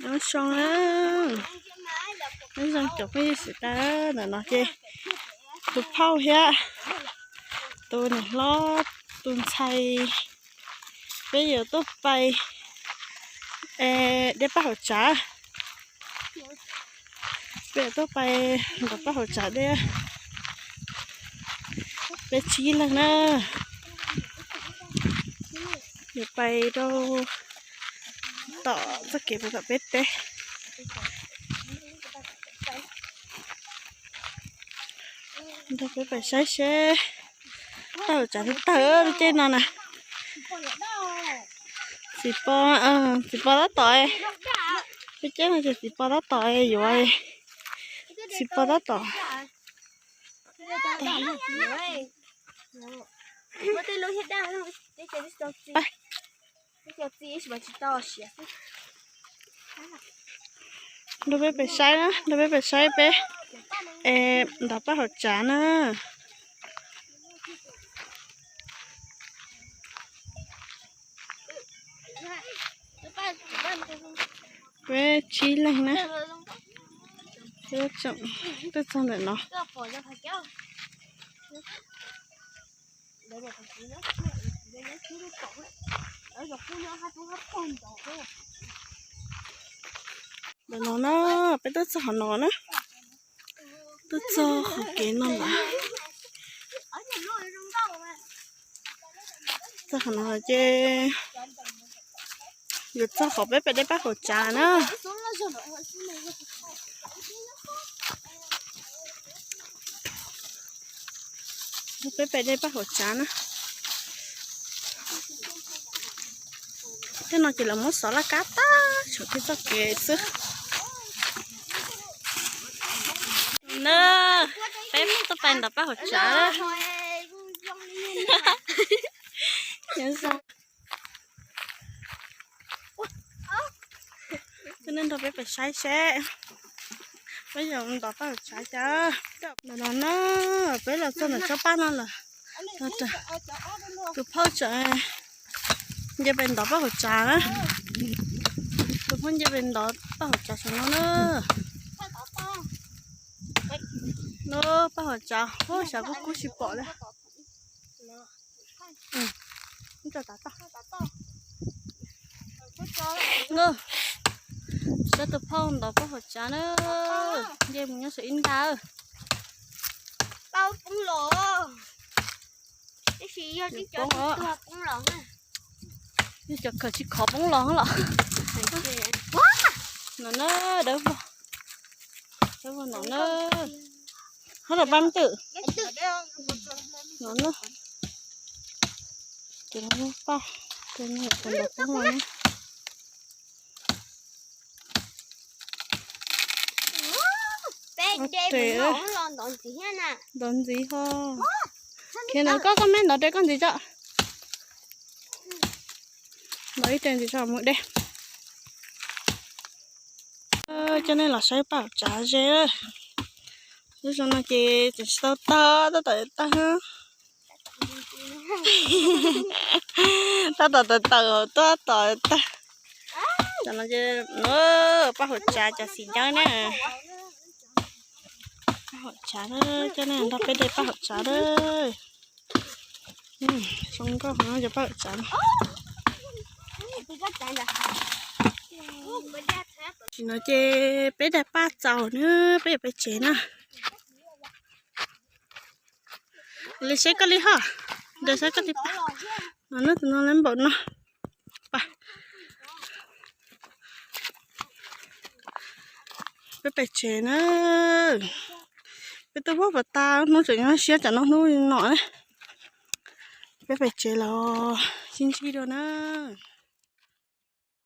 Nyob zoo na, nyob zoo cov phooj ywg sawv daws, ntawm no ces tus phauj thiab tus niam hlob, tus ntxhais, peb yuav tuaj pais dej paj hauv tsav. Peb yuav tuaj pais nrog paj hauv tsav dej. Peb tsib leeg na, yuav pais rau tom txoj kev puag tom peb teb. Nrog peb pais saib seb paj hauv tsav twg tawg lub caij no na. Txiv pos, txiv pos tab tom, lub caij no ces txiv pos tab tom yuav, txiv pos tab tom. Nrog peb pais saib na, nrog peb pais saib peb es ntov paj hauv tsav na. Peb tsib leeg na, tuaj txog ntawm no. Ntawm no na, peb tuaj txog qhov no na, tuaj txog qhov kev no lawm. Txog qhov no ces yuav txog qhov peb pem dej paj hauv tsav na. Peb pem dej paj hauv tsav na. Tej no ces lawv muab xov laj kab tag tsham peb txoj kev xwb. Na, peb tuaj pais ntov paj hauv tsav. Tuaj nej nrog peb pais saib seb peb yuav ntov paj hauv tsav cas. Ntawm no na, peb los txog ntawm tsob paj no lawm. Tus phauj tseem nce pem ntov paj hauv tsav na. Tus phauj nce pem ntov paj hauv tsav saum no na. No paj hauv tsav, xyov kub kub tsis pom li. Saib tus phauj ntov paj hauv tsav na. Nce mus nyob saum ib nta. Yog cov khaws tsis khov poob los los. No na, dawb vog, dawb vog no na. Hab los pab twm no na. Ces no paj, ces no paj los na. Ntov ntxiv ho. Khiav ntawd koj, koj me ntov de koj ntxiv tso. Ntov ib re ntxiv tso mus de. Coj nej los saib paj hauv tsav ze. Lub zoo no ces tseem tsis tau tawg, tab tom tawg. Tab tom tawg tawm hauv tuaj tom tawg. Tam no ces paj hauv tsav cov xim ncaws na. Paj hauv tsav na, coj nej nrog peb de paj hauv tsav na. Zoo nkauj heev cov paj hauv tsav no. Tam no ces peb daig paj txaus na, peb yuav peb tsev na. Li saib koj li ho, de saib koj li paj. No na, tus no lawm npaum no. Peb pem tsev na. Peb tuaj puag pas tas hnub tseem nyob siab tsam no hnub no. Peb pem tsev los sib ntsib dua na.